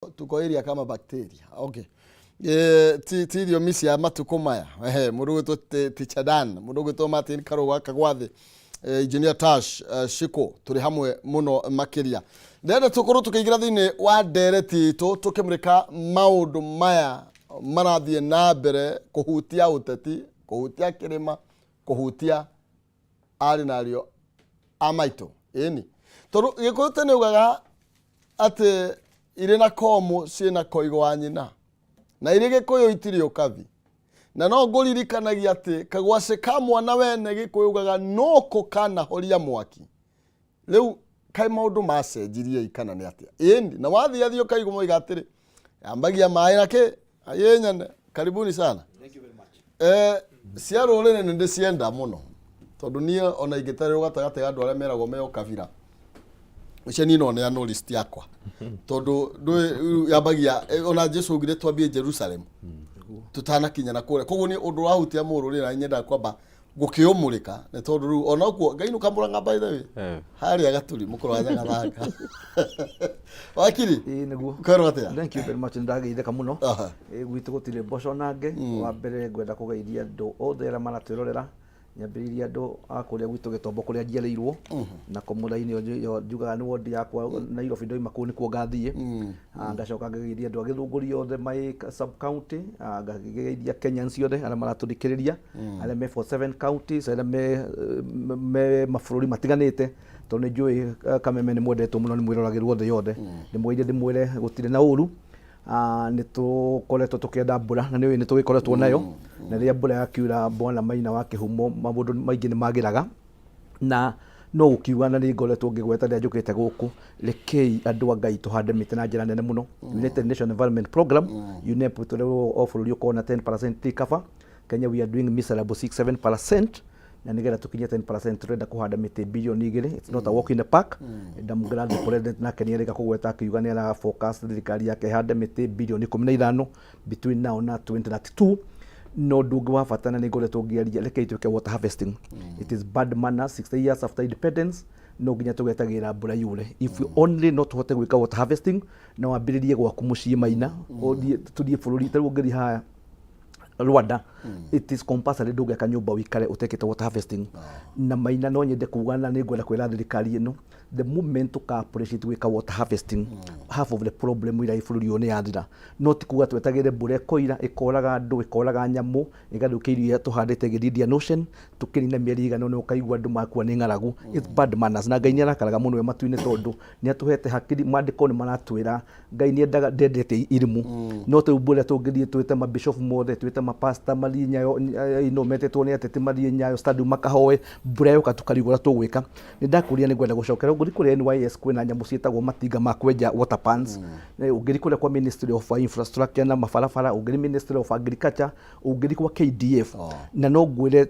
Tuko area kama bacteria. Okay. E, ti ti thiomi cia matukũ maya. Ehe, mũndũ ũgwĩtwo Teacher Dan, mũndũ ũgwĩtwo Martin Karũga Kagwathĩ, Engineer Tash Shiko, tũrĩ hamwe mũno makĩria. Ndĩrenda tũkorwo tũkĩingĩra thĩinĩ wa ndereti itũ tũkĩmũrĩka maũndũ maya marathiĩ na mbere kũhutia ũteti, kũhutia kĩrĩma, kũhutia arĩ na ariũ a maitũ. Ĩni. Tondũ Gĩkũyũ tene ugaga atĩ irĩ na komũ ciĩna koigo wa nyina na irĩ Gĩkũyũ itirĩ ũkabi. Na no ngũririkanagia atĩ kagwacĩ ka mwana wene Gĩkũyũ ugaga noko kanahoria mwaki. Rĩu kaĩ maũndũ macenjirie kana nĩ atĩa? Ĩni, na wathiĩ athiĩ ũkaigua moiga atĩrĩ, yambagia maĩ na kĩ ayĩ nyene. Karibuni sana. Thank you very much. Cia rũrĩrĩ nĩ ndĩcienda mũno tondũ niĩ ona ingĩtarĩrwo gatagatĩ ga andũ arĩa meragwo me ũkabira ũcio niĩ no neanwo list yakwa tondũ ndũĩ yambagia ona Jesu augire twambie Jerusalem tutanakinya na kũrĩa. Koguo nĩ ũndũ wahutia mũrũrĩrĩ na nyendaga kwamba gũkĩũmũrĩka nĩ tondũ rĩu ona ũguo Ngai nũkamũranga by the way. Harĩa gaturi mũkũrũ wa Nyagathanga wakiri. Ĩĩ nĩguo. Kwĩrwo atĩa? Thank you very much, nĩndageithĩka mũno. Ĩĩ, gwitũ gũtirĩ mboco nange. Wa mbere ngwenda kũgeithia andũ othe arĩa maratwĩrorera, nyambĩrĩirie andũ a kũrĩa gwitũ Gĩtombo kũrĩa njiarĩirwo, na Komũra-inĩ ĩyo njugaga nĩ wondi yakwa Nairobi, ndoima kũu nĩkuo ngathiĩ. Ngacoka ngageithia andũ a Gĩthũngũri othe my sub county, ngageithia Kenyans othe arĩa maratũthikĩrĩria, arĩa me 47 counties, arĩa me mabũrũri matiganĩte, tondũ nĩ njũĩ Kameme nĩ mwendetwo mũno, nĩ mwĩroragĩrwo thĩ yothe. Ndĩmwĩre ndĩmwĩre gũtirĩ na ũru. Nĩ tũkoretwo tũkĩenda mbura na nĩ ũĩ nĩ tũgĩkoretwo nayo, na rĩrĩa mbura yakiura bwana Maina wa kĩhumo maũndũ maingĩ nĩ magĩraga, na no gũkiuga na nĩ ngoretwo ngĩgweta rĩrĩa njũkĩte gũkũ, rekei andũ a Ngai tũhande mĩtĩ na njĩra nene mũno. United Nation Environment Program, UNEP, tũrerwo o bũrũri ũkorwo na 10% tree cover. Kenya we are doing miserable 6-7%, na nĩgetha tũkinye 10% tũrenda kũhanda mĩtĩ bilioni 2. It's not a walk in the park, and I'm glad the president nake nĩ erĩga kũgweta akiuga nĩ ara focus thirikari yake ĩhande mĩtĩ bilioni 15 between now na 2032. No ũndũ ũngĩ wa bata na nĩ ngoretwo ngĩaria, rekei twĩke water harvesting. It is bad manners, 60 years after independence no nginya tũgetagĩra mbura yure. If we only no tũhote gwĩka water harvesting, no wambĩrĩrie gwaku mũciĩ Maina, ũthiĩ tũthiĩ bũrũri tarĩu ũngĩthiĩ haha Rwanda, it is compulsory ndũngĩaka nyũmba ũikare ũtekĩte water harvesting. Na Maina, no nyende kuga na nĩ ngwenda kwĩra thirikari ĩno, the moment tũka appreciate gwĩka water harvesting, half of the problem ĩrĩa ĩ bũrũri ũyũ nĩ yathira. No ti kuga twetagĩre mbura ĩkoira ĩkoraga andũ, ĩkoraga nyamũ, ĩgathũkia irio iria tũhandĩte ĩgĩthiĩ Indian Ocean, tũkĩnina mĩeri ĩigana ũna ũkaigua andũ makua nĩ ng'aragu. It's bad manners, na Ngai nĩ arakaraga mũno e matu-inĩ tondũ nĩ atũhete hakiri. Maandĩko nĩ maratwĩra Ngai nĩ endaga ndendete irimũ. No rĩu mbura tũngĩthiĩ twĩte mabishop mothe, twĩte mapasta mathiĩ Nyayo, ino metĩtwo nĩ ateti mathiĩ Nyayo Stadium makahoe, mbura yoka tũkarigwo ũrĩa tũgwĩka. Nĩ ndakũria, nĩ ngwenda gũcokera ũngĩthiĩ kũrĩa NYS kwĩna nyamũ ciĩtagwo matinga ma kwenja water pans. Ũngĩthiĩ kũrĩa kwa Ministry of Infrastructure na mabarabara, ũngĩthiĩ Ministry of Agriculture, ũngĩthiĩ kwa KDF, na no ngwĩre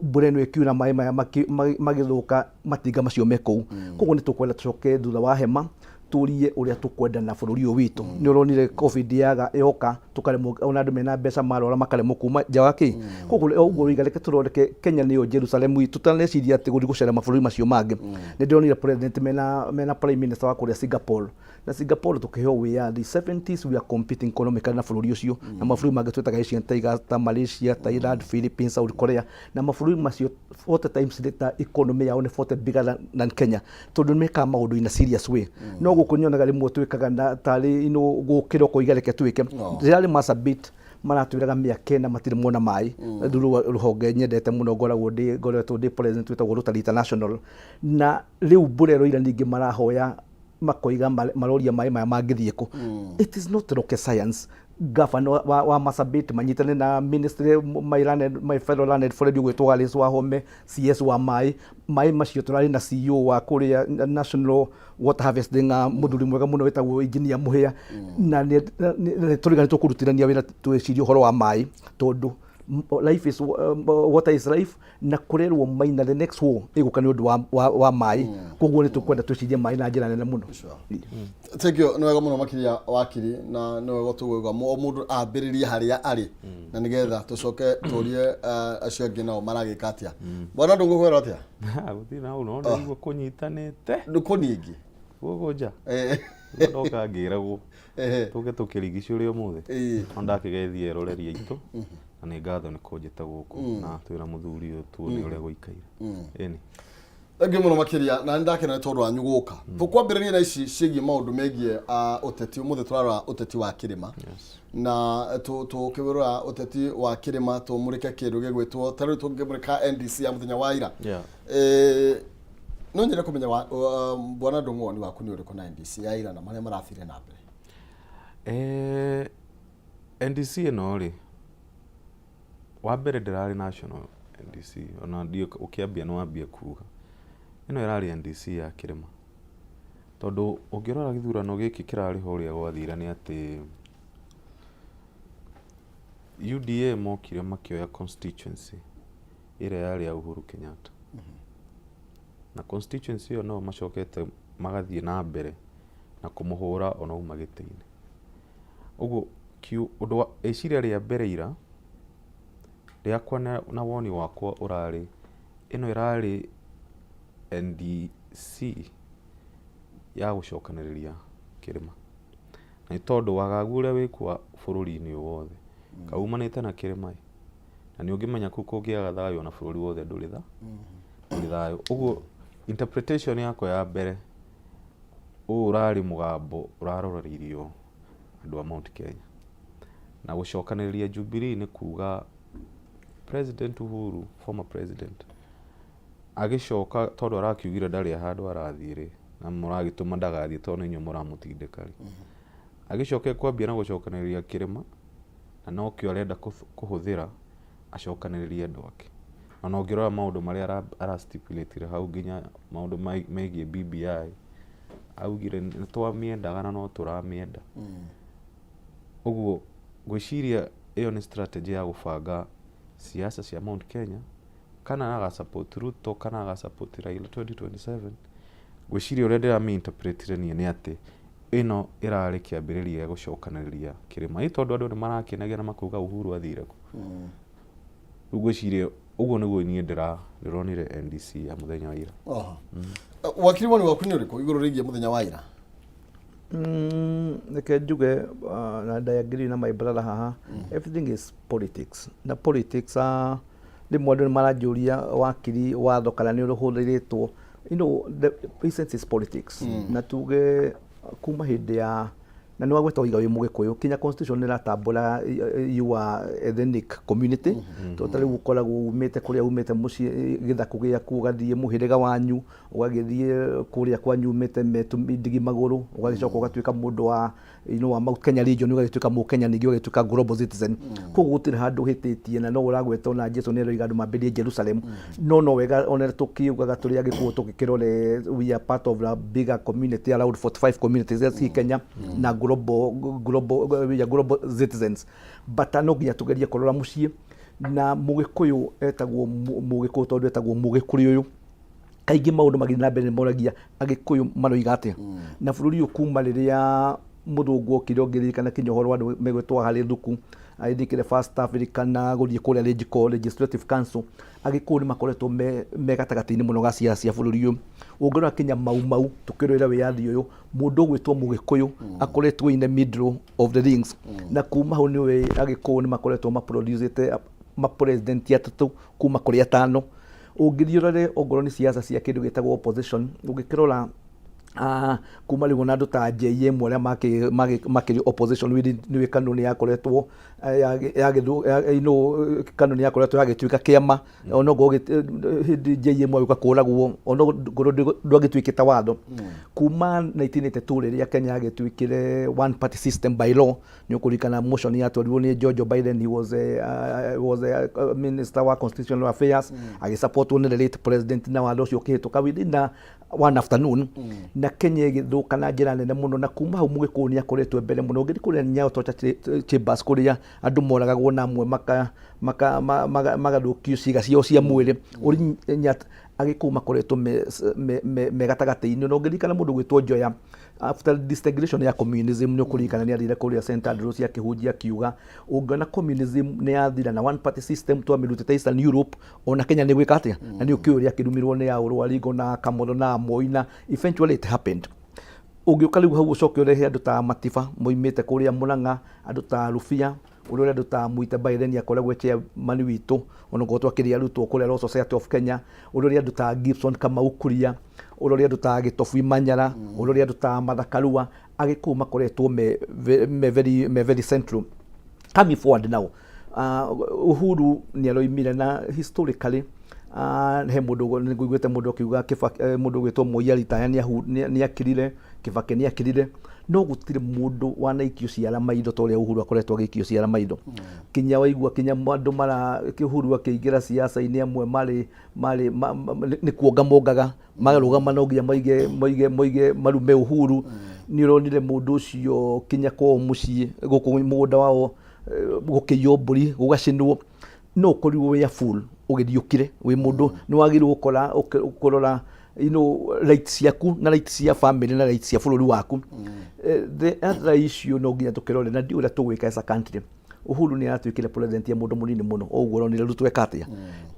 mbura ĩno ĩkiura maĩ maya magĩthũka matinga macio me kũu. Koguo nĩ tũkwenda tũcoke thutha wa hema tũrie ũrĩa tũkwenda na bũrũri ũyũ witũ. Nĩ ũronire COVID yaga yoka tũkaremwo, ona andũ mena mbeca marwara makaremwo kuma nja wa kĩ. Koguo o ũguo ũroiga, reke tũroreke Kenya nĩyo Jerusalem itũ, tũtaneciria atĩ gũthiĩ gũcera mabũrũri macio mangĩ. Nĩ ndĩronire president mena prime minister wa kũrĩa Singapore, na Singapore tũkĩheo wĩyathi 70s we are competing economically na bũrũri ũcio na mabũrũri mangĩ twĩtaga Asian Tigers ta Malaysia, Thailand, Philippines, South Korea, na mabũrũri macio 40 times later economy yao nĩ 40 bigger than Kenya tondũ nĩ mekaga maũndũ in a serious way. No gũkũ nyonaga rĩmwe twĩkaga na tarĩ ino gũkĩra ũkoiga reke twĩke. Rĩrarĩ Marsabit maratwĩraga mĩaka 4 matirĩ mona maĩ through rũhonge nyendete mũno ngoragwo ndĩ ngoretwo ndĩ president wĩtagwo Rotary International. Na rĩu mbura ĩroira ningĩ marahoya makoiga maroria maĩ maya mangĩthiĩ kũ. It is not rocket science. Governor wa Marsabit manyitane na ministry, my fellow learned friend ũgwĩtwo Alice Wahome, CS wa maĩ, maĩ macio tũrarĩ na CEO wa kũrĩa National Water Harvesting, mũthuri mwega mũno wĩtagwo Engineer Mũhĩa, na nĩ tũriga nĩ tũkũrutithania wĩra twĩcirie ũhoro wa maĩ tondũ life is water is life. Na kũrerwo Maina the next war ĩgũka nĩ ũndũ wa maĩ. Koguo nĩ tũkwenda twĩcirie maĩ na njĩra nene mũno. Thank you, nĩ wega mũno makĩria wakiri, na nĩ wega tũgwĩka o mũndũ ambĩrĩrie harĩa arĩ na nĩgetha tũcoke tũrie acio angĩ nao maragĩka atĩa. Bwana ndũngũkwĩra atĩa? Gũtirĩ na ũru, no ndaigua kũnyitanĩte. Ndũkũningi. Gũkũ nja. Ndoka ngĩragwo tũke tũkĩrigicũre ũmũthĩ. No ndakĩgeithia eroreri aitũ na nĩ ngatho nĩ kũnjĩta gũkũ na twĩna mũthuri ũyũ tuone ũrĩa gũikaire. Ĩni. Thengiũ mũno makĩria na nĩ ndakena nĩ tondũ wanyu gũka. Tũkwambĩrĩria na ici ciĩgiĩ maũndũ megiĩ ũteti. Ũmũthĩ tũrarora ũteti wa kĩrĩma na tũkĩrora ũteti wa kĩrĩma tũmũrĩke kĩndũ gĩgwĩtwo ta rĩu tũngĩmũrĩka NDC ya mũthenya wa ira. No nyende kũmenya bwana Ndung'u woni waku nĩ ũrĩkũ na NDC ya ira na marĩa marathire na mbere. NDC ĩno rĩ, wa mbere ndĩrarĩ national NDC, ona ndiũ ũkĩambia nĩ wambia kuga ĩno ĩrarĩ NDC ya kĩrĩma, tondũ ũngĩrora gĩthurano gĩkĩ kĩrarĩ ho ũrĩa gwathire nĩ atĩ UDA mokire makĩoya constituency ĩrĩa yarĩ ya Uhuru Kenyatta, na constituency ĩyo no macokete magathiĩ na mbere na kũmũhũra ona auma gĩtĩ-inĩ. Ũguo ũndũ wa ĩciria rĩa mbere ira rĩakwa na woni wakwa ũrarĩ ĩno ĩrarĩ NDC ya gũcokanĩrĩria kĩrĩma, na nĩ tondũ wagagu ũrĩa wĩkuo bũrũri-inĩ ũyũ wothe kaumanĩte na kĩrĩma ĩ, na nĩ ũngĩmenya kũu kũngĩaga thayũ ona bũrũri wothe ndũrĩ thayũ. Ũguo interpretation yakwa ya mbere, ũyũ ũrarĩ mũgambo ũraroreirio andũ a Mount Kenya na gũcokanĩrĩria Jubilee nĩ kuga President Uhuru, former president, agĩcoka tondũ arakiugire ndarĩ handũ arathiĩ rĩ, na mũragĩtũma ndagathiĩ tondũ nĩ inyuĩ mũramũtindĩka rĩ, agĩcoka kwambia na gũcokanĩrĩria kĩrĩma na nokĩo arenda kũhũthĩra acokanĩrĩrie andũ ake. Ona ũngĩrora maũndũ marĩa arastipulate hau nginya maũndũ megiĩ BBI, augire nĩ twamĩendaga na no tũramĩenda. Ũguo ngwĩciria ĩyo nĩ strategy ya gũbanga siasa cia Mount Kenya, kana aga support Ruto kana aga support Raila 2027. Ngwĩciria ũrĩa ndĩramĩ-interpretire niĩ nĩ atĩ ĩno ĩrarĩ kĩambĩrĩria gĩa gũcokanĩrĩria kĩrĩma, ĩ tondũ andũ nĩ marakenagia na makauga Uhuru athire kũ. Rĩu ngwĩciria ũguo nĩguo niĩ ndĩronire NDC ya mũthenya wa ira. Wakiri, woni waku nĩ ũrĩkũ igũrũ rĩgiĩ mũthenya wa ira? Reke njuge na I agree na my brother haha, everything is politics na politics. Rĩmwe andũ nĩ maranjũria wakiri watho kana nĩ ũhũthĩrĩtwo. The essence is politics, na tuge kuma hĩndĩ ya na nĩ wagweta ũiga wĩ mũgĩkũyũ kinya constitution nĩ ĩratambũra your ethnic community, tondũ ta rĩu ũkoragwo umĩte kũrĩa umĩte mũciĩ gĩthaku gĩaku, ũgathiĩ mũhĩrĩga wanyu, ũgagĩthiĩ kũrĩa kwanyu umĩte metu ndigi magũrũ, ũgagĩcoka ũgatuĩka mũndũ wa wa Mount Kenya region, ũgagĩtuĩka mũkenya, ningĩ ũgagĩtuĩka global citizen. Koguo gũtirĩ handũ ũhĩtĩtie na no ũragweta ona Jesu nĩ aroiga andũ mambĩrĩrie Jerusalem, no wega ona tũkiugaga tũrĩ agĩkũyũ tũgĩkĩrore we are part of a bigger community, around 45 communities ci Kenya na global, we are global citizens, but no nginya tũgerie kũrora mũciĩ na mũgĩkũyũ etagwo mũgĩkũyũ tondũ etagwo mũgĩkũyũ ũyũ. Kaingĩ maũndũ magĩthiĩ na mbere nĩ moragia agĩkũyũ maroiga atĩa na bũrũri ũyũ kuma rĩrĩa mũthũngũ okire. Ũngĩririkana kinya ũhoro wa andũ megwĩtwo harĩ thuku agĩthikĩre First Africa na gũthiĩ kũrĩa Legislative Council, agĩkũyũ nĩ makoretwo me gatagatĩ-inĩ mũno ga ciaca cia bũrũri ũyũ. Ũngĩrora kinya Mau Mau tũkĩrũĩra wĩyathi ũyũ, mũndũ ũgwĩtwo mũgĩkũyũ akoretwo in the middle of the rings, na kuma hau nĩ agĩkũyũ nĩ makoretwo maproducĩte mapresident atatũ kuma kũrĩ atano. Ũngĩthiĩ ũrore ongorwo nĩ siasa cia kĩndũ gĩtagwo opposition, ũngĩkĩrora kuma rĩu ona andũ ta JM arĩa makĩrĩ opposition within, nĩũĩ KANU nĩ yakoretwo KANU nĩ yakoretwo yagĩtuĩka kĩama, onokorwo hĩndĩ JM agĩũka kũragwo, onokorwo ndwagĩtuĩkĩte watho. Kuma 1982 rĩrĩa Kenya yagĩtuĩkire one party system by law, nĩ ũkũririkana motion yatwarirwo nĩ George Biden, he was a minister wa constitutional affairs, agĩsupportwo nĩ the late president, na watho ũcio ũkĩhĩtũka within a one afternoon, na Kenya ĩgĩthũka na njĩra nene mũno. Na kuma hau mũgĩkũyũ nĩ akoretwo mbere mũno. Ũngĩthiĩ kũrĩa Nyayo Torture Chambers kũrĩa andũ moragagwo na amwe magathũkio ciĩga ciao cia mwĩrĩ, ũrĩ agĩkũyũ makoretwo me gatagatĩ-inĩ. Na ũngĩririkana mũndũ gwĩtwo Njoya, after disintegration ya communism, nĩ ũkũririkana nĩ athire kũrĩa St Andrews akĩhunjia akiuga ũngĩona communism nĩ yathira na one party system twamĩrutĩte Eastern Europe, ona Kenya nĩ gwĩka atĩa, na nĩ ũkĩũĩ ũrĩa akĩrumirwo nĩ Aũrũ Aringo na Kamotho na Moi, na eventually it happened. Ũngĩũka rĩu hau ũcoke ũrehe andũ ta Matiba moimĩte kũrĩa Mũrang'a, andũ ta Rubia, ũrore andũ ta Muita by then akoragwo e chairman witũ onokorwo twakĩrĩ arutwo kũrĩa Law Society of Kenya, ũrore andũ ta Gibson Kamau Kuria, ũrore andũ ta Gĩtobu Imanyara, ũrore andũ ta Martha Karua, Agĩkũyũ makoretwo me, me very, me very central. Coming forward now, Uhuru nĩ aroimire na historically he mũndũ nĩngũiguĩte mũndũ akiuga Kibaki, mũndũ ũgwĩtwo Moi aritaya nĩ akirire, Kibaki nĩ akirire, no gũtirĩ mũndũ wanaikio ciara maitho ta ũrĩa Uhuru akoretwo agĩikio ciara maitho. Kinya waigua kinya andũ mara Uhuru akĩingĩra siasa-inĩ amwe marĩ marĩ nĩ kuonga mongaga magarũgama no nginya moige moige moige marume Uhuru. Nĩ ũronire mũndũ ũcio kinya kwao mũciĩ gũkũ mũgũnda wao gũkĩiywo mbũri gũgacinwo no ũkorirwo wĩ a fool ũgĩthiĩ ũkire wĩ mũndũ nĩ wagĩrĩirwo gũkora kũrora you know, rights ciaku na rights cia family na rights cia bũrũri waku. The other issue no nginya tũkĩrore na ndiũĩ ũrĩa tũgwĩka as a country. Uhuru nĩ aratuĩkire president ya mũndũ mũnini mũno o ũguo ũronire Ruto eka atĩa,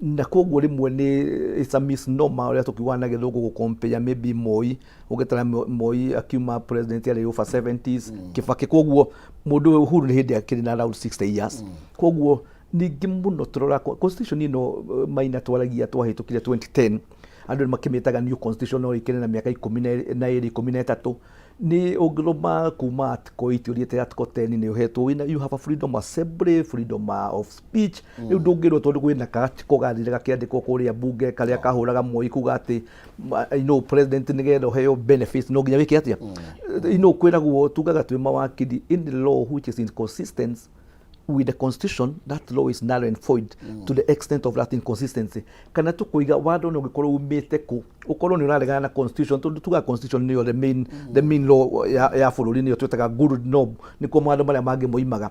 na koguo rĩmwe nĩ it's a misnomer ũrĩa tũkiugaga na gĩthũngũ gũ compare maybe Moi ũgĩtara Moi akiuma president arĩ over 70s, Kibaki, koguo mũndũ ũyũ Uhuru nĩ hĩndĩ akĩrĩ na around 60 years. Koguo ningĩ mũno tũrora constitution ĩno Maina twaragia twahĩtũkire 2010, andũ nĩ makĩmĩtaga new constitution no ĩkĩrĩ na mĩaka 12, 13. Nĩ ũngĩthoma kuma article 8 ũthiĩte article 10 nĩ ũhetwo wĩna you have a freedom assembly, freedom of speech. Rĩu ndũngĩrwo tondũ kwĩna ka-article gathire gakĩandĩkwo kũrĩa bunge karĩa kahũraga Moi kuga atĩ you know, president nĩgetha ũheo benefits no nginya wĩke atĩa. You know, kwĩragwo tugaga twĩ mawakiri, any law which is inconsistent with the constitution, that law is null and void to the extent of that inconsistency. Kana tukuiga watho no ũngĩkorwo umĩte kũ ũkorwo nĩ ũraregana na constitution, tondũ tugaga constitution nĩyo the main law ya bũrũri, nĩyo twĩtaga good norm, nĩkuo mawatho marĩa mangĩ moimaga.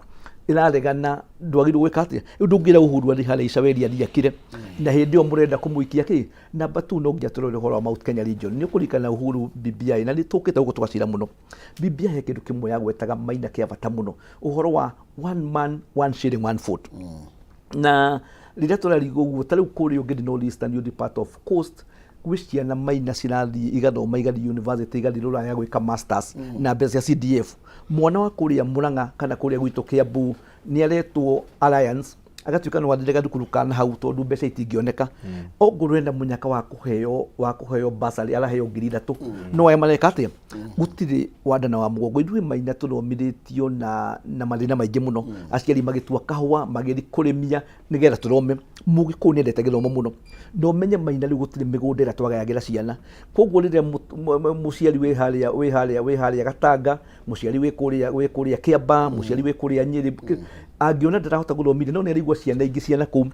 Ĩraregana, ndwagĩrĩirwo gwĩka atĩa? Rĩu ndũngĩra Uhuru athiĩ harĩa Icaweri athiĩ akire na hĩndĩ ĩyo mũrenda kũmũikia kĩ. Number two, no nginya tũrore ũhoro wa Mount Kenya region. Nĩ ũkũririkana Uhuru BBI, na nĩ tũkĩte gũkũ tũgacira mũno. BBI he kĩndũ kĩmwe yagwetaga Maina kĩa bata mũno, ũhoro wa one man one shilling one vote. Na rĩrĩa tũrarigwo ũguo ta rĩu kũrĩa ũngĩ North Eastern youth part of coast gwĩ ciana Maina cirathiĩ igathoma, igathiĩ university, igathiĩ rũraya gwĩka masters na mbeca cia CDF. Mwana wa kũrĩa Murang'a kana kũrĩa gwitũ Kiambu nĩ aretwo Alliance agatuĩka no athire gathukuru kana hau tondũ mbeca itingĩoneka. Ongorwo ena mũnyaka wa kũheo bursary araheo 3,000, no aya mareka atĩa? Gũtirĩ wanda na wa mũgongo. Ithuĩ Maina tũthomithĩtio na mathĩna maingĩ mũno, aciari magĩtua kahũa, magĩthiĩ kũrĩmia nĩgetha tũthome. Mũgĩkũyũ nĩ endete gĩthomo mũno na ũmenye Maina rĩu gũtirĩ mĩgũnda ĩrĩa twagayagĩra ciana. Koguo rĩrĩa mũciari wĩ harĩa Gatanga, mũciari wĩ kũrĩa Kĩamba, mũciari wĩ kũrĩa Nyĩrĩ angĩona ndarahota gũthomithia no nĩ araigua ciana ingĩ ciana kũu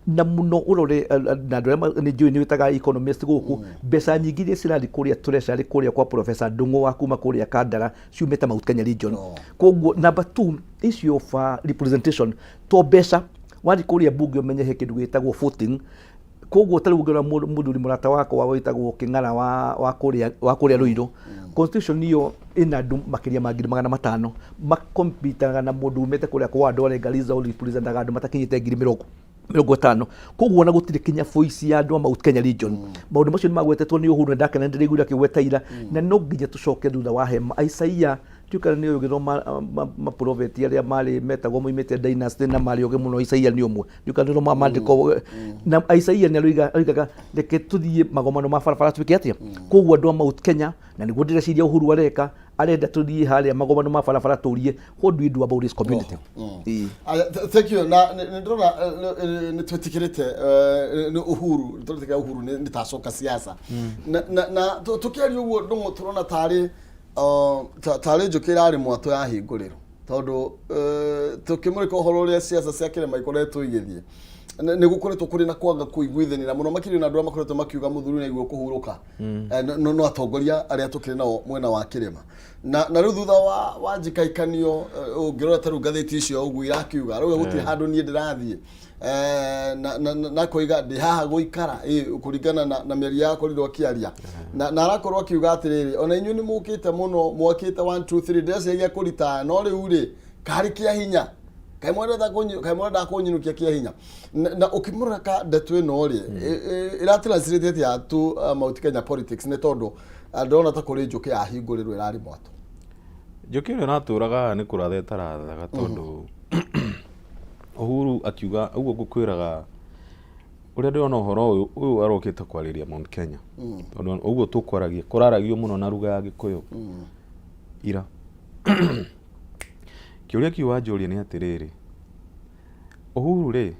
na mũno ũrore na andũ arĩa nĩ njũĩ nĩ wĩtaga economist gũkũ, mbeca nyingĩ iria cirathiĩ kũrĩa treasury kũrĩa kwa Professor Ndung'u wa kuma kũrĩa Kandara ciumĩte Mount Kenya region. Koguo number two, issue of representation to mbeca wathiĩ kũrĩa bunge ũmenye he kĩndũ gĩtagwo voting. Koguo ta rĩu ũngĩrora mũthuri mũrata wakwa wĩtagwo Kĩng'ara wa kũrĩa Ruiru, constitution ĩyo ĩna andũ makĩria ma 500,000 makompitaga na mũndũ umĩte kũrĩa kwa andũ arĩa Garissa representaga andũ matakinyĩte ngiri 50. Koguo ona gũtirĩ kinya voice ya andũ a Mount Kenya region. Maũndũ macio nĩ magwetetwo nĩ Uhuru na ndakena ndĩraiguire akĩgweta ira. Na no nginya tũcoke thutha wa hema Isaia ndiũĩ kana nĩ ũgĩthoma maprofeti arĩa marĩ metagwo moimĩte dynasty na marĩ ogĩ mũno. Isaia nĩ ũmwe, ndiũĩ kana nĩũthoma maandĩko na Isaia nĩ aroigaga reke tũthiĩ magomano ma barabara twĩke atĩa. Koguo andũ a Mount Kenya, na nĩguo ndĩreciria Uhuru areka, arenda tũthiĩ harĩa magomano ma barabara tũrie, what do we do about this community? Ĩĩ. Aya, thank you. Na nĩ ndĩrona nĩ twĩtĩkĩrĩte nĩ Uhuru, nĩ tũretĩkĩra Uhuru nĩ tacoka siasa na tũkĩaria ũguo ndũng'ũ tũrona tarĩ tarĩ njũkĩ ĩrarĩ mwatũ yahingũrĩrwo tondũ tũkĩmũrĩka ũhoro ũrĩa siasa cia kĩrĩma ikoretwo igĩthiĩ nĩ gũkoretwo kũrĩ na kwaga kũiguithania na mũno makĩria na andũ arĩa makoretwo makiuga mũthuri nĩ aigua kũhurũka. No atongoria arĩa tũkĩrĩ nao mwena wa kĩrĩma na rĩu thutha wa njikaikanio ũngĩrora ta rĩu ngathĩti icio ũguo irakiuga rĩu gũtirĩ handũ niĩ ndĩrathiĩ na koiga ndĩ haha gũikara kũringana na mĩario yakorirwo akĩaria na arakorwo akiuga atĩrĩrĩ, ona inyuĩ nĩ mũkĩte mũno mwakĩte 1 2 3 ndĩreciria kũritaya no rĩu rĩ karĩ kĩa hinya kaĩ mwendaga kũnyinũkia kĩa hinya na ũkĩmũrora ka ndeto ĩno rĩ ĩratranslate atĩa to Mount Kenya politics nĩ tondũ Ndĩrona ta kũrĩ njũkĩ yahingũrĩrwo ĩrarĩ mwatũ. Njũkĩ ĩrĩa ĩratũraga haha nĩ kũratha ĩtarathaga tondũ Uhuru akiuga ũguo ngũkwĩraga ũrĩa ndĩrona ũhoro ũyũ ũyũ arokĩte kwarĩria Mount Kenya tondũ ũguo tũkwaragia kũraragio mũno na ruga ya Gĩkũyũ ira. Kĩũria kĩu wanjũria nĩ atĩrĩrĩ, Uhuru rĩ,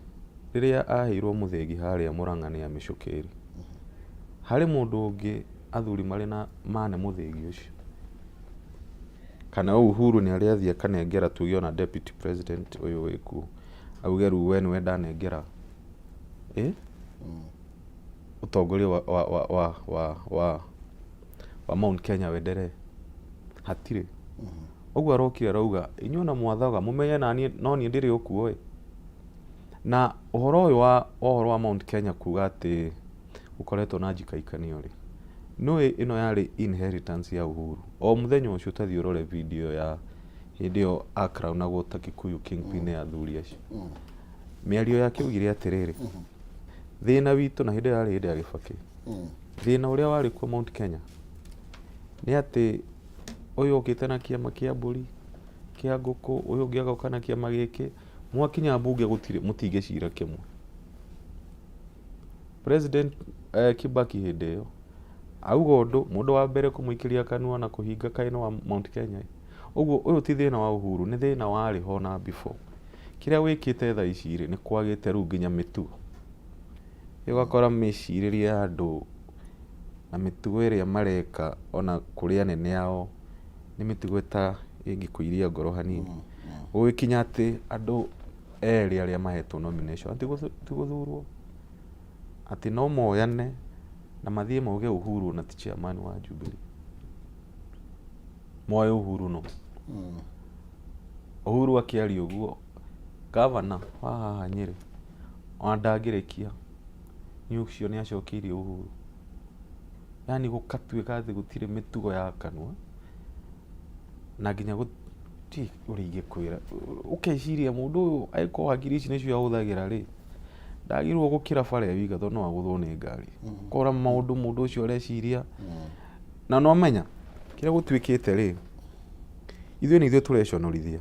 rĩrĩa aheirwo mũthĩgi harĩa Mũrang'a nĩ Amĩcũkĩri, harĩ mũndũ ũngĩ athuri marĩ na mane mũthĩgi ũcio? Kana Uhuru nĩ arĩ athiĩ akanengera tuge ona deputy president ũyũ wĩkuo, auge rĩu we nĩwe ndanengera ĩ ũtongoria wa, wa, wa, wa, wa, wa, wa Mount Kenya wenderee? Hatirĩ. Ũguo arokire arauga inyuĩ ona mwathaga mũmenye naniĩ no niĩ ndĩrĩ okuo ĩ. Na ũhoro ũyũ wa ũhoro wa Mount Kenya kuga atĩ gũkoretwo na njikaikanio rĩ, nĩũĩ ĩno yarĩ inheritance ya Uhuru. O mũthenya ũcio ũtathiĩ ũrore video ya hĩndĩ ĩyo akaraunagwo ta Kikuyu kingpin nĩ athuri acio. Mĩario yake augire atĩrĩrĩ, thĩna witũ na hĩndĩ ĩyo yarĩ hĩndĩ ya Gĩbakĩ, thĩna ũrĩa warĩ kuo Mount Kenya nĩ atĩ ũyũ okĩte na kĩama kĩa mbũri, kĩa ngũkũ, ũyũ ũngĩ agoka na kĩama gĩkĩ, mwakinya mbunge gũtirĩ mũtingĩcira kĩmwe. President Kibaki hĩndĩ ĩyo auga ũndũ mũndũ wa mbere kũmũikĩria kanua na kũhinga kaĩ nĩ wa Mount Kenya. Ũguo ũyũ ti thĩna wa Uhuru, nĩ thĩna warĩ ho na before. Kĩrĩa wĩkĩte thaa ici rĩ, nĩ kwagĩte rĩu nginya mĩtugo. Ũgakora mĩcirĩrie ya andũ na mĩtugo ĩrĩa mareka ona kũrĩ anene ao nĩ mĩtugo ĩta ĩngĩkũiria ngoro hanini. Gũgĩkinya atĩ andũ erĩ arĩa mahetwo nomination ti gũthurwo, atĩ no moyane na mathiĩ mauge Uhuru na ti chairman wa Jubilee. Moe Uhuru no. Uhuru akĩaria ũguo, gavana wa haha Nyĩrĩ ona ndangĩrĩkia nĩ ũcio nĩ acokeirie Uhuru. Yani gũkatuĩka atĩ gũtirĩ mĩtugo ya kanua na nginya gũtirĩ ũrĩa ingĩkwĩra, ũkeciria mũndũ ũyũ angĩkorwo hakiri ici nĩcio ahũthagĩra rĩ, ndagĩrĩirwo gũkĩra bara e wika tondũ no agũthwo nĩ ngari. Ũkora maũndũ mũndũ ũcio areciria na no menya kĩrĩa gũtuĩkĩte rĩ, ithuĩ nĩ ithuĩ tũreconorithia.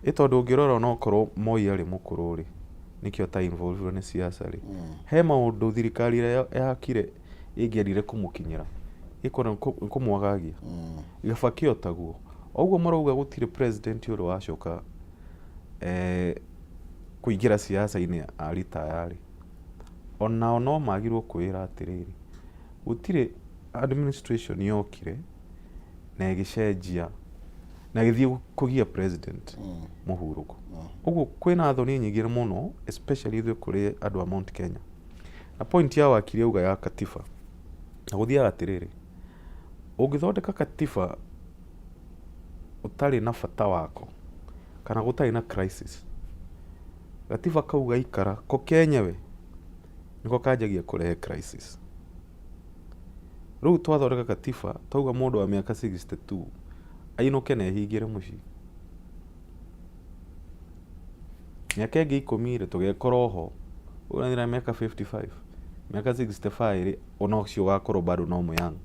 Ĩ tondũ ũngĩrora onokorwo Moi arĩ mũkũrũ rĩ, nĩkĩo ata involve nĩ siasa rĩ, he maũndũ thirikari ĩrĩa yakire ĩngĩendire kũmũkinyĩra, ĩkona nĩ kũmwagagia. Gĩbakĩ o taguo. Ũguo marauga gũtirĩ president ũrĩ wacoka kũingĩra siasa-inĩ a retire rĩ, onao no magĩrĩirwo kwĩĩra atĩrĩrĩ, gũtirĩ administration yokire na ĩgĩcenjia na ĩgĩthiĩ kũgia president mũhurũko. Ũguo kwĩna thoni nyingĩ mũno especially ithuĩ kũrĩ andũ a Mount Kenya. Na point ya wakiri auga ya katiba, na gũthiaga atĩrĩrĩ, ũngĩthondeka katiba ũtarĩ na bata wako kana gũtarĩ na crisis, gatiba kau gaikara ko kenyewe nĩko kanjagia kũrehe crisis. Rĩu twathondeka katiba twauga mũndũ wa mĩaka 62 ainũke na ehingĩre mũciĩ. Mĩaka ĩngĩ 10 rĩ, tũgekora oho, ũyũ na mĩaka 55, mĩaka 65 rĩ, ona ũcio ũgakorwo bado no mũ young.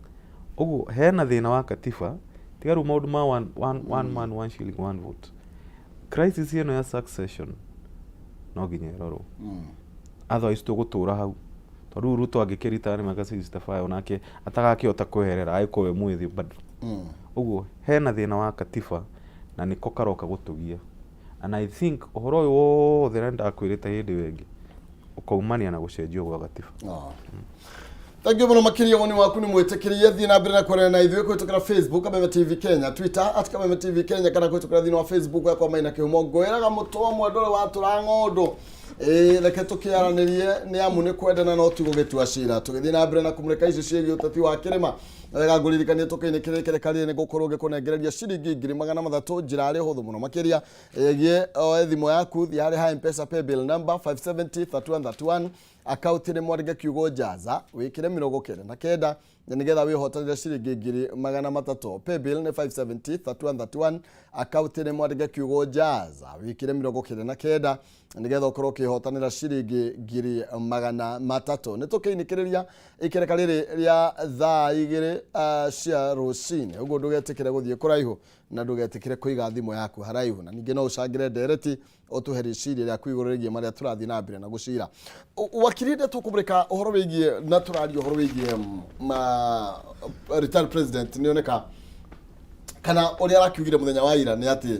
Ũguo hena thĩna wa katiba, tiga rĩu maũndũ ma one man one shilling one vote. Crisis ĩno ya succession no nginya ĩrorwo. Otherwise tũgũtũra hau. Tondũ rĩu Ruto angĩkĩritaya nĩ mĩaka 65 onake atagakĩhota kweherera agĩkorwo e mwĩthĩ bado. Ũguo hena thĩna wa katiba na nĩko karoka gũtũgia. And I think ũhoro ũyũ wothe na nĩndakwĩrĩte hĩndĩ ĩyo ĩngĩ ũkaumania na gũcenjio gwa gatiba. Thank you mũno makĩria woni waku nĩ mwĩtĩkĩrie. Thiĩ na mbere na kwaria na ithuĩ kũhĩtũkĩra Facebook Kameme TV Kenya, Twitter at Kameme TV Kenya, kana kũhĩtũkĩra thĩinĩ wa Facebook yakwa Maina Kĩhumo. Ngwĩraga mũtwe ũmwe ndũrĩ watũra ng'ũndũ. Ĩĩ, reke tũkĩaranĩrie nĩ amu nĩ kwendana no ti gũgĩtua cira. Tũgĩthiĩ na mbere na kũmũrĩka icio ciĩgiĩ ũteti wa kĩrĩma, na wega ngũririkanie tũkĩinĩ kĩrĩkĩrĩka nĩ ngũkorwo ngĩkũnengereria ciringi 300,000 njĩra arĩ hũthũ mũno makĩria. Ĩgiĩ oe thimũ yaku, thiĩ harĩ ha M-Pesa paybill number 570 31 31, akaunti nĩ mwandĩke kiugo Jaza, wĩkĩre 99. Na nĩgetha wĩhotanĩre ciringi 300,000. Paybill nĩ 570 3131, akaunti nĩ mwandĩke kiugo Jaza, wĩkĩre 99 nĩgetha ũkorwo ũkĩhotanĩra ciringi 300,000. Nĩ tũkĩinĩkĩrĩria ikereka rĩrĩ rĩa thaa 2 cia rũcinĩ, ũguo ndũgetĩkĩre gũthiĩ kũraihu na ndũgetĩkĩre kũiga thimũ yaku haraihu, na ningĩ no ũcangĩre ndereti ũtũhe rĩciria rĩaku igũrũ rĩgiĩ marĩa tũrathiĩ na mbere na gũcira. Wakiri, ndĩ tũkũmũrĩka ũhoro wĩgiĩ na tũraria ũhoro wĩgiĩ ma retired president nĩ oneka kana ũrĩa arakiugire mũthenya wa ira nĩ atĩ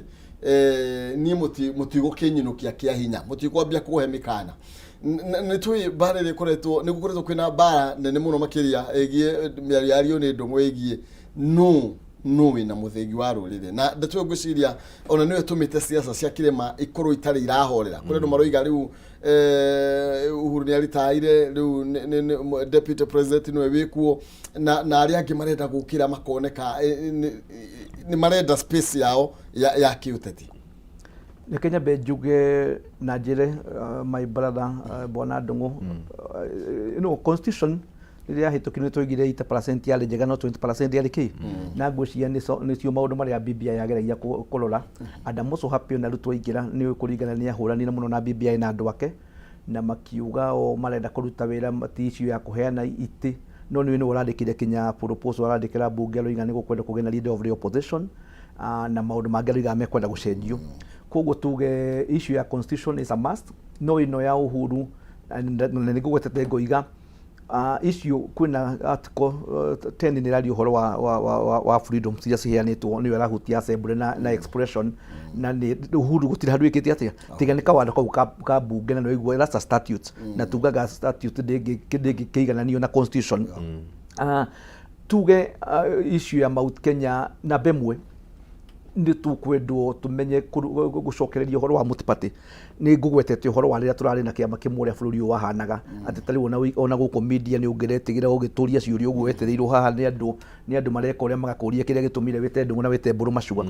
niĩ mũtigũkĩnyinũkia kĩa hinya, mũtikwambia kũhe mĩkana. Nĩ tũĩ mbara ĩrĩa ĩkoretwo, nĩ gũkoretwo kwĩna mbara nene mũno makĩria ĩgiĩ mĩario yario nĩ Ndũng'ũ ĩgiĩ nũ wĩna mũthĩgi wa rũrĩrĩ, na ndeto ĩyo ngwĩciria ona nĩyo ĩtũmĩte siasa cia kĩrĩma ikorwo itarĩ irahorera. Kũrĩ andũ maroiga rĩu Uhuru nĩ aritaire, rĩu deputy president nĩwe wĩkuo, na arĩa angĩ marenda gũkĩra makoneka nĩ marenda space yao ya kĩũteti. Reke nyambe njuge na njĩre my brother bwana Ndung'u, constitution rĩrĩa yahĩtũkirwo nĩ twaigire 80% yarĩ njega no 20% yarĩ kĩ, na ngwĩciria nĩcio maũndũ marĩa BBI yageragia kũrora. And I'm also happy ona Ruto aingĩra nĩ kũringana nĩ ahũranire mũno na BBI na andũ ake na makiuga o marenda kũruta wĩra, ti issue ya kũheana itĩ, no nĩwe nĩwe ũrandĩkire kinya proposal arandĩkĩra mbunge, aroiga nĩ gũkwenda kũgĩa na leader of the opposition na maũndũ mangĩ aroiga mekwenda gũcenjio. Koguo tuge issue ya constitution is a must, no ĩno ya Uhuru na nĩ ngũgwetete ngoiga icio kwĩna article 10 nĩ ĩraria ũhoro wa freedom iria ciheanĩtwo, nĩyo ĩrahutia assembly na expression, na nĩ Uhuru gũtirĩ handũ ĩkĩte atĩa tiga nĩ kawatho kau ka mbunge, na nĩwaigua that's a statute, na tugaga statute ndĩngĩkĩigananio na constitution. Tuge issue ya Mount Kenya, namba ĩmwe nĩ tũkwendwo tũmenye gũcokereria ũhoro wa multi-party. Nĩ ngũgwetete ũhoro wa rĩrĩa tũrarĩ na kĩama kĩmwe, ũrĩa bũrũri ũyũ wahanaga, atĩ ta rĩu ona gũkũ media nĩ ũngĩretigĩra ũgĩtũria ciũria ũguo wetereirwo haha nĩ andũ mareka ũrĩa magakũria kĩrĩa gĩtũmire wĩte Ndũng'ũ na wĩte Mbũrũ macua.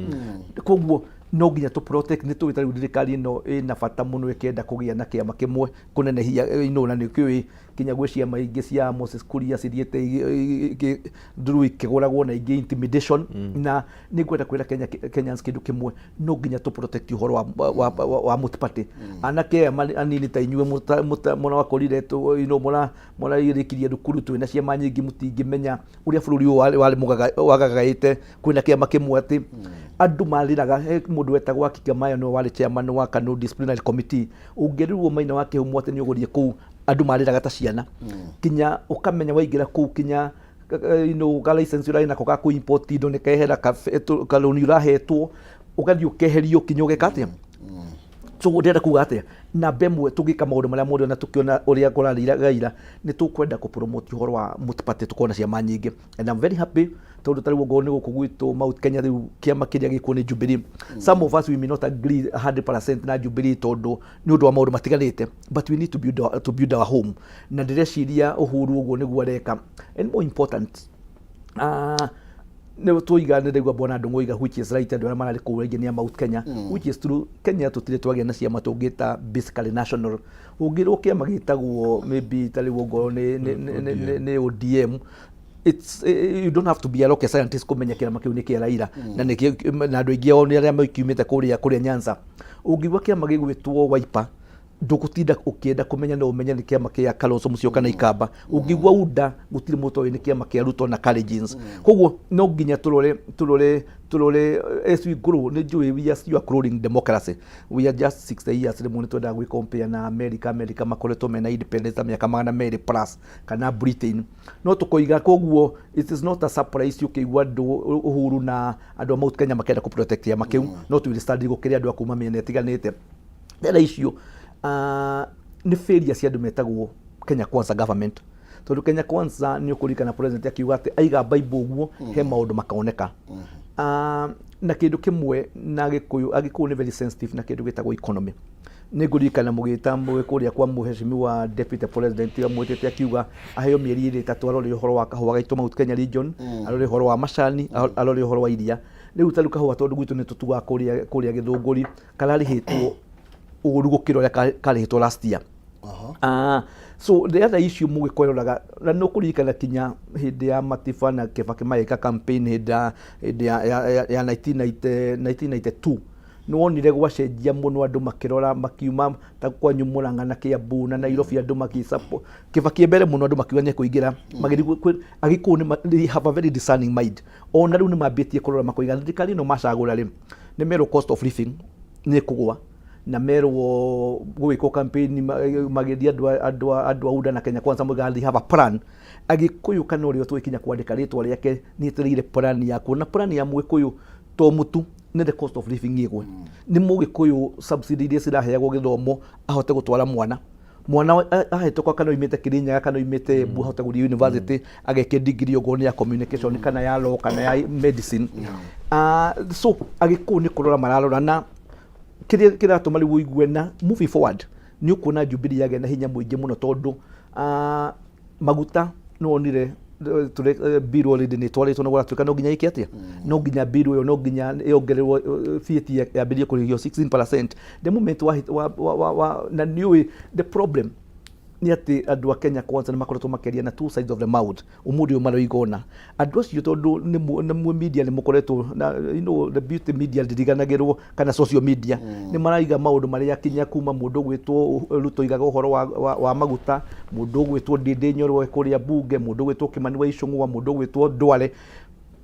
Koguo no nginya tũ protect. Nĩ tũĩ ta rĩu thirikari ĩno ĩna bata mũno ĩkĩenda kũgĩa na kĩama kĩmwe kũnenehia na nĩ kĩũĩ kinya gwĩ ciama ingĩ cia Moses Kuria cithiĩte through ikĩgũragwo na ingĩ intimidation. Na nĩ ngwenda kwĩra Kenyans kĩndũ kĩmwe, no nginya tũ protect ũhoro wa multi-party. Anake aya anini ta inyuĩ mũrakorire mũrarĩkirie thukuru twĩna ciama nyingĩ, mũtingĩmenya ũrĩa bũrũri ũyũ warĩ wagagaĩte kwĩna kĩama kĩmwe, atĩ andũ marĩraga. He mũndũ wetagwo Akika Mayo, nĩwe warĩ chairman wa Kanu disciplinary committee. Ũngĩrĩrwo Maina wa Kĩhumo atĩ nĩ ũgũthiĩ kũu, andũ marĩraga ta ciana, kinya ũkamenya waingĩra kũu kinya ka license ũrarĩ nako ga kũ import indo nĩ kehera, kaloni ũrahetwo ũgathiĩ ũkeherio, kinya ũgeka atĩa. So ndĩrenda kuga atĩa? Namba ĩmwe, tũgĩka maũndũ marĩa mothe na tũkĩona ũrĩa kũrarĩra gaira, nĩ tũkwenda kũ promote ũhoro wa multi-party, tũkorwo na ciama nyingĩ. And I'm very happy tondũ ta rĩu ongorwo nĩ gũkũ gwitũ Mount Kenya, rĩu kĩama kĩrĩa gĩkuo nĩ Jubilee. Some of us, we may not agree 100% na Jubilee tondũ nĩ ũndũ wa maũndũ matiganĩte, but we need to build our home, na ndĩreciria Uhuru ũguo nĩguo areka. And more important, nĩ tũiga nĩ ndaigua bwana Ndung'u oiga, which is right, andũ arĩa mararĩ kũu aingĩ nĩ a Mount Kenya, which is true. Kenya tũtirĩ twagĩa na ciama tũngĩta basically national. Ũngĩrwo kĩama gĩtagwo maybe ta rĩu ongorwo nĩ ODM, it's you don't have to be a rocket scientist kũmenya kĩama kĩu nĩ kĩa Raila na nĩ na andũ aingĩ ao nĩ arĩa makiumĩte kũrĩa Nyanza. Ũngĩigua kĩama gĩgwĩtwo Wiper, ndũgũtinda ũkĩenda kũmenya, no ũmenye nĩ kĩama kĩa Kalonzo Musyoka na Ikamba. Ũngĩigua UDA, gũtirĩ mũndũ ũtoĩ nĩ kĩama kĩa Ruto na Kalenjins. Koguo no nginya tũrore as we grow. Nĩ njũĩ we are still a growing democracy, we are just 60 years. Rĩmwe nĩ twendaga gwĩ compare na America. America makoretwo mena independence ta mĩaka 200 plus, kana Britain, no tũkoiga. Koguo it is not a surprise ũkĩigua andũ Uhuru na andũ a Mount Kenya makĩenda kũ protect kĩama kĩu, no twĩ stand gũkĩrĩ andũ a kuma mĩena ĩtiganĩte. Ndera icio nĩ failure cia andũ metagwo Kenya Kwanza government, tondũ Kenya Kwanza nĩ ũkũririkana president akiuga atĩ aiga Bible ũguo he maũndũ makoneka. Na kĩndũ kĩmwe na Gĩkũyũ, Agĩkũyũ nĩ very sensitive na kĩndũ gĩtagwo economy. Nĩ ngũririkana mũgĩta kũrĩa kwa mũheshimiwa deputy president, amwĩtĩte akiuga aheo mĩeri ĩrĩ ĩtatũ arore ũhoro wa kahũa gaitũ Mount Kenya region, arore ũhoro wa macani, arore ũhoro wa iria. Rĩu ta rĩu kahũa, tondũ gwitũ nĩ tũtuaga kũrĩa Gĩthũngũri, kararĩhĩtwo ũru gũkĩra ũrĩa karĩhĩtwo last year. So the other issue mũgĩkũyũ roraga na nĩ ũkũririkana kinya hĩndĩ ya Matiba na Kibaki magĩka campaign hĩndĩ ya hĩndĩ ya, ya, ya, ya 1990, 1992 nĩ wonire gwacenjia mũno andũ makĩrora makiuma ta kwanyu Murang'a na Kiambu na Nairobi andũ magĩ Kibaki mbere mũno andũ makiuga nĩ ekũingĩra magĩthiĩ Agĩkũyũ nĩ they have a very discerning mind. Ona rĩu nĩ mambĩtie kũrora makoiga thirikari ĩno macagũra rĩ, nĩ merwo cost of living nĩ ĩkũgũa, na merwo gwĩkwo campaign magĩthiĩ andũ a UDA na Kenya Kwanza moigaga they have a plan. Agĩkũyũ kana ũrĩa ũtũĩ kinya kwandĩka rĩtwa rĩake nĩ etereire plan yakuo, na plan ya Mũgĩkũyũ to mũtu nĩ the cost of living ĩgwe, nĩ Mũgĩkũyũ subsidy iria ciraheagwo gĩthomo ahote gũtwara mwana ahĩtũka kana oimĩte Kirinyaga kana oimĩte Embu ahote gũthiĩ university ageke degree okorwo nĩ ya communication kana ya law kana ya medicine. So Agĩkũyũ nĩ kũrora mararora na kĩrĩa kĩratũma rĩu ũigue na moving forward nĩ ũkuona Jubilee yagĩa na hinya mũingĩ mũno tondũ maguta nĩ wonire bill already nĩ ĩtwarĩtwo na gũratuĩka no nginya ĩke atĩa, no nginya bill ĩyo no nginya yongererwo VAT yambĩrĩrie kũrĩhio 16% the moment wa na nĩ ũĩ the problem nĩ atĩ andũ a Kenya Kwanza nĩ makoretwo makĩaria na two sides of the mouth. Ũmũthĩ ũyũ maroiga ũna andũ acio tondũ nĩ mũ media nĩ mũkoretwo na you know the beauty media ndiriganagĩrwo kana social media nĩ maraiga maũndũ marĩa kinya kuma mũndũ ũgwĩtwo Ruto igaga ũhoro wa maguta, mũndũ ũgwĩtwo Ndindi Nyoro kũrĩa bunge, mũndũ ũgwĩtwo Kimani wa Ichung'wa, mũndũ ũgwĩtwo Ndwale.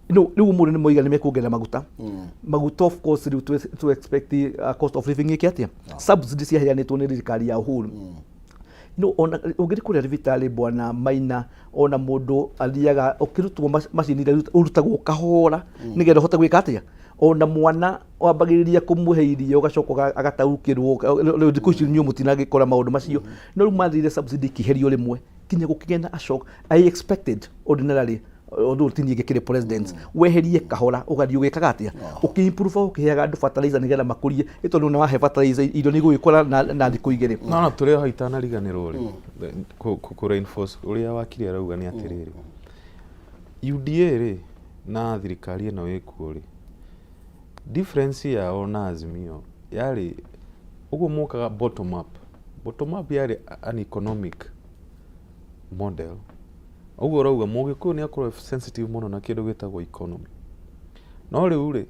No rĩu ũmũthĩ nĩ moiga nĩ mekuongerera maguta. Of course rĩu to expect cost of living ĩke atĩa, subsidy ciaheanĩtwo nĩ thirikari ya Uhuru. No ona ũngĩthiĩ kũrĩa thibitarĩ bwana Maina, ona mũndũ athiaga ũkĩrutwo macini iria ũrutagwo kahora nĩgetha ũhote gwĩka atĩa, ona mwana wambagĩrĩria kũmũhe irio ũgacoka agataũkĩrwo. Rĩu thikũ ici inyuĩ mũtinagĩkora maũndũ macio, no rĩu mathire subsidy ikĩherio rĩmwe kinya gũkĩgĩa na a shock. I expected ordinarily, although ti niĩ ngĩkĩrĩ president, weherie kahora ũgathiĩ ũgĩkaga atĩa, ũkĩ-improve, ũkĩheaga andũ fertilizer nĩgetha makũrie ĩ tondũ nĩ wahe fertilizer irio nĩ igũgĩkũra na thikũ 2. No tũrĩ o hau itanariganĩrwo rĩ, kũ reinforce ũrĩa wakiri arauga nĩ atĩrĩrĩ, UDA rĩ na thirikari ĩno ĩkuo rĩ, difference yao na Azimio yarĩ ũguo mokaga bottom up. Bottom up yarĩ an economic model. Ũguo ũrauga Mũgĩkũyũ nĩ akorwo sensitive mũno na kĩndũ gĩtagwo economy, no rĩu rĩ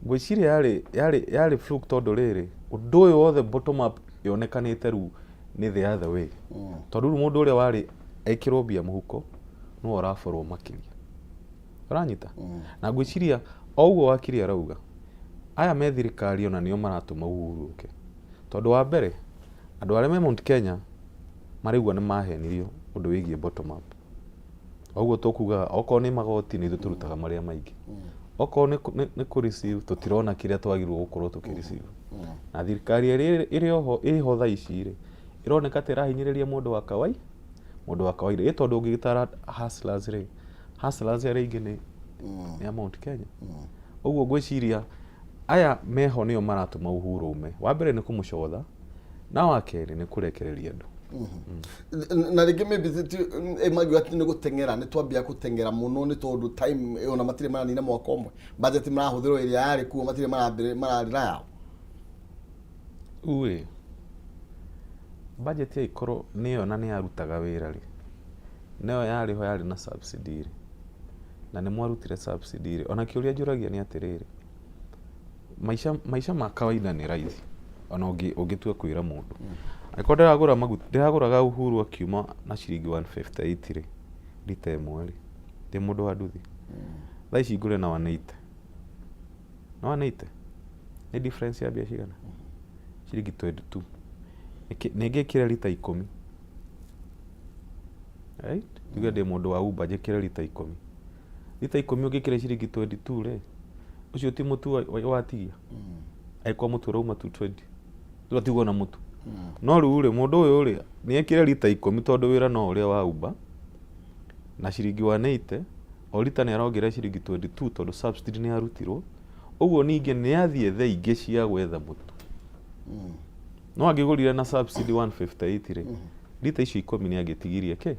ngwĩciria yarĩ fluke tondũ rĩrĩ ũndũ ũyũ wothe bottom up yonekanĩte rĩu nĩ the other way, tondũ rĩu mũndũ ũrĩa warĩ ekĩrwo mbia mũhuko nĩwe ũraborwo makĩria, ũranyita? Na ngwĩciria o ũguo wakiri arauga, aya me thirikari ona nĩo maratũma Uhuru ũke, tondũ wa mbere andũ arĩa me Mount Kenya maraigua nĩ mahenirio ũndũ wĩgiĩ bottom up. Ũguo tũkugaga okorwo nĩ magoti nĩ ithuĩ tũrutaga marĩa maingĩ, okorwo nĩ kũ receive tũtirona kĩrĩa twagĩrĩirwo gũkorwo tũkĩ receive, na thirikari ĩrĩa ĩrĩ oho ĩho thaa ici rĩ ĩroneka ta ĩrahinyĩrĩria mũndũ wa kawaida ĩ tondũ ũngĩgĩtara hustlers rĩ, hustlers arĩa aingĩ nĩ a Mount Kenya. Ũguo ngwĩciria aya meho nĩo maratũma Uhuru ume. Wa mbere nĩ kũmũcotha na wa kerĩ nĩ kũrekereria andũ. Na rĩngĩ maybe magiuga atĩ nĩ gũteng'era, nĩ twambia gũteng'era mũno nĩ tondũ time ona matirĩ maranina mwaka ũmwe, budget marahũthĩrwo ĩrĩa yarĩ kuo matirĩ mararĩra yao. Rĩu rĩ budget ĩkorwo nĩyo na nĩ yarutaga wĩra rĩ, nĩyo yarĩ ho yarĩ na subsidy rĩ, na nĩ mwarutire subsidy rĩ, ona kĩũria njũragia nĩ atĩrĩrĩ, maica ma kawaida nĩ raithi ona ũngĩtua kwĩra mũndũ angĩkorwo ndĩragũra maguta ndĩragũraga Uhuru akiuma na ciringi 158 rĩ rita ĩmwe rĩ, ndĩ mũndũ wa nduthi, thaa ici ngũre na 180 na 180 nĩ difference ya mbia cigana? Ciringi 22. Nĩ ngĩkĩre rita 10, right? Tuge ndĩ mũndũ wa Uber, njĩkĩre rita 10, rita 10 ũngĩkĩra ciringi 22 rĩ, ũcio ti mũtu watigia, angĩkorwo mũtu ũrauma 220 tũgatigwo na mũtu. No rĩu rĩ mũndũ ũyũ rĩ nĩ ekĩre rita 10 tondũ wĩra no ũrĩa wa Uber na ciringi 180 o rita nĩ arongerera ciringi 22 tondũ subsidy nĩ yarutirwo. Ũguo ningĩ nĩ athiĩ the ingĩ cia gwetha mũtu, no angĩgũrire na subsidy 158 rĩ, rita icio 10 nĩ angĩtigirie kĩ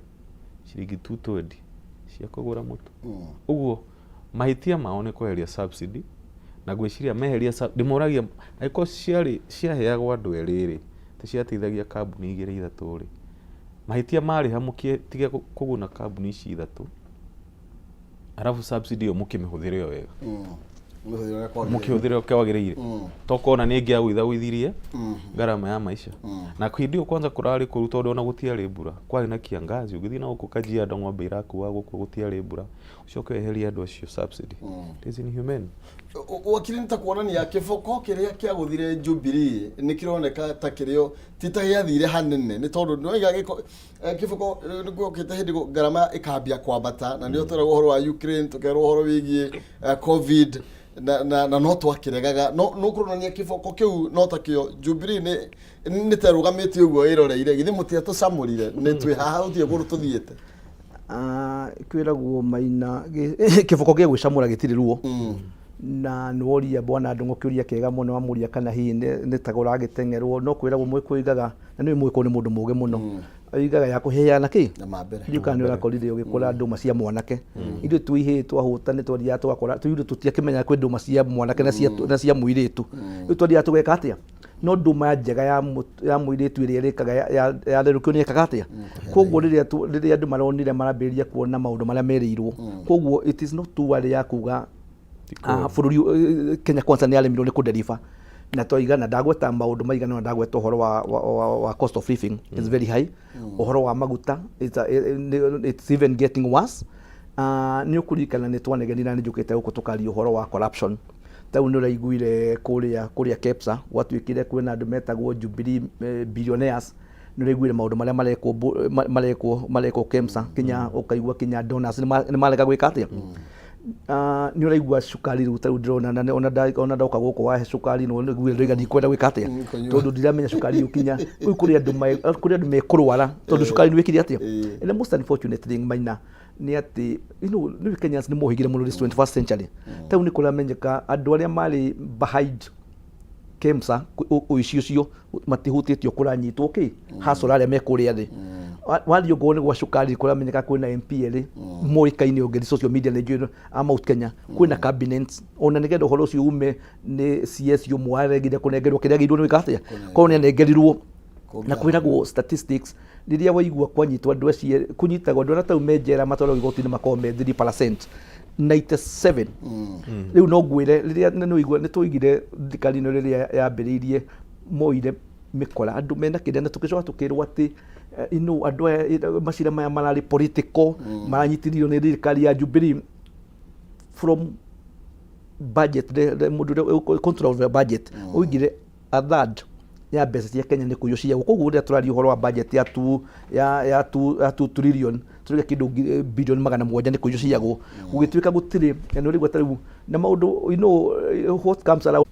ciringi 220 cia kũgũra mũtu. Ũguo mahĩtia mao nĩ kweheria subsidy, na ngwĩciria meheria ndĩmoragia angĩkorwo ciarĩ ciaheagwo andũ erĩ rĩ, ti ciateithagia kambuni igĩrĩ ithatũ rĩ. Mahĩtia marĩ ha mũkĩtige kũguna kambuni ici ithatũ, arabu subsidy ĩyo mũkĩmĩhũthĩre o wega? Mũhũthĩre ũrĩa kwagĩrĩire. Mũkĩhũthĩre ũrĩa kwagĩrĩire, tokona nĩ ĩngĩagũithagũithirie ngarama ya maisha. Na hĩndĩ ĩyo kwanza kũrarĩ kũru, tondũ ona gũtiarĩ mbura, kwarĩ na kiangazi. Ũngĩthiĩ na gũkũ Kajiado, ng'ombe irakua gũkũ, gũtiarĩ mbura. Ũcoke weherie andũ acio subsidy, it is inhumane. Wakiri, nĩ ta kuonania kĩboko kĩrĩa kĩagũthire Jubilee nĩ kĩroneka ta kĩrĩo ti ta gĩathire hanene, nĩ tondũ nĩwaiga gĩko kĩboko nĩ guokĩte hĩndĩ ngarama ĩkambia kwambata, na nĩo tweragwo ũhoro wa Ukraine, tũkerwo ũhoro wĩgiĩ COVID na no twakĩregaga, no kũronania kĩboko kĩu no takĩo Jubilee nĩ terũgamĩtie ũguo ĩroreire. Githĩ mũtiatũcamũrire? Nĩ twĩ haha, gũtirĩ kũndũ tũthiĩte. Ah, kwĩragwo maina kĩboko gĩa gwĩcamũra gĩtirĩ ruo. Na nĩworia bwana Ndung'u kĩũria kĩega mũno, wamũria kana hihi nĩ ta ũragĩteng'erwo. No kwĩragwo mũgĩkũyũ oigaga, na nĩũĩ mũgĩkũyũ nĩ mũndũ mũũgĩ mũno, oigaga ya kũhĩhĩa na kĩ na ma mbere. Ndiũĩ kana nĩ ũrakorire ũgĩkũra ndũma cia mwanake. Ithuĩ twĩ ihĩĩ, twahũta nĩ twathiaga tũgakora ithuĩ tũtiakĩmenyaga kwĩ ndũma cia mwanake na cia mũirĩtu. Rĩu twathiaga tũgeka atĩa? No ndũma njega ya mũirĩtu ĩrĩa ĩrĩkaga yatherũkio nĩ ĩkaga atĩa? Koguo rĩrĩa andũ maronire marambĩrĩria kuona maũndũ marĩa merĩirwo, koguo it is not too early ya kuga bũrũri Kenya Kwanza nĩ yaremirwo nĩ kũdeliver. Na twaiga na ndagweta maũndũ maigana ũna, ndagweta ũhoro wa cost of living is very high, ũhoro wa maguta it's even getting worse. Nĩ ũkũririkana nĩ twanegenire na nĩ njũkĩte gũkũ tũkaria ũhoro wa corruption. Tarĩu nĩ ũraiguire kũrĩa KEPSA gwatuĩkire kwĩna andũ metagwo Jubilee billionaires. Nĩ ũraiguire maũndũ marĩa marekwo KEMSA, kinya ũkaigua kinya donors nĩ marega gwĩka atĩa. Nĩ ũraigua cukari rĩu, tarĩu ndĩrona ona ndoka gũkũ wahe cukari, no nĩguo ndĩroiga ndikwenda gwĩka atĩa, kũnyua. Tondũ ndiramenya cukari ũkinya rĩu kũrĩ andũ mekũrwara tondũ cukari nĩ wĩkire atĩa. And the most unfortunate thing, Maina, nĩ atĩ nĩ Kenyans nĩ mohĩgire mũno this 21st century. Tarĩu nĩ kũramenyeka andũ arĩa marĩ behind KEMSA ũici ũcio matihutĩtio, kũranyitwo kĩ hasora arĩa me kũrĩa thĩ. Wathiĩ ũngorwo nĩ gwa cukari, kũramenyeka kwĩna MP erĩ moĩkaine, ũngĩthiĩ social media nĩ njũĩ a Mount Kenya, kwĩna cabinet ona nĩgetha ũhoro ũcio ume nĩ CS ũmwe aregire kũnengerwo kĩrĩa agĩrĩirwo nĩ gwĩka atĩa, korwo nĩ anengerirwo. Na kwĩragwo statistics, rĩrĩa waigua kwanyitwo andũ acio, kũnyitagwo andũ arĩa tau me njera matwaragwo igoti-inĩ makoragwo me 3%, 97. Rĩu no ngwĩre rĩrĩa nĩ ũigua nĩ twaigire thirikari ĩno rĩrĩa yambĩrĩirie moire mĩkora andũ mena kĩrĩa, na tũgĩcoka tũkĩrwo atĩ andũ aya macira maya mararĩ political, maranyitĩrĩirwo nĩ thirikari ya Jubilee from budget, the mũndũ ũrĩa control of the budget oigire a third ya mbeca cia Kenya nĩ kũiywo ciagwo. Koguo rĩrĩa tũraria ũhoro wa budget ya 2 trillion, tũrauga kĩndũ 700 billion nĩ kũiywo ciagwo, gũgĩtuĩka gũtirĩ. Na nĩ ũraigua ta rĩu na maũndũ, what comes around.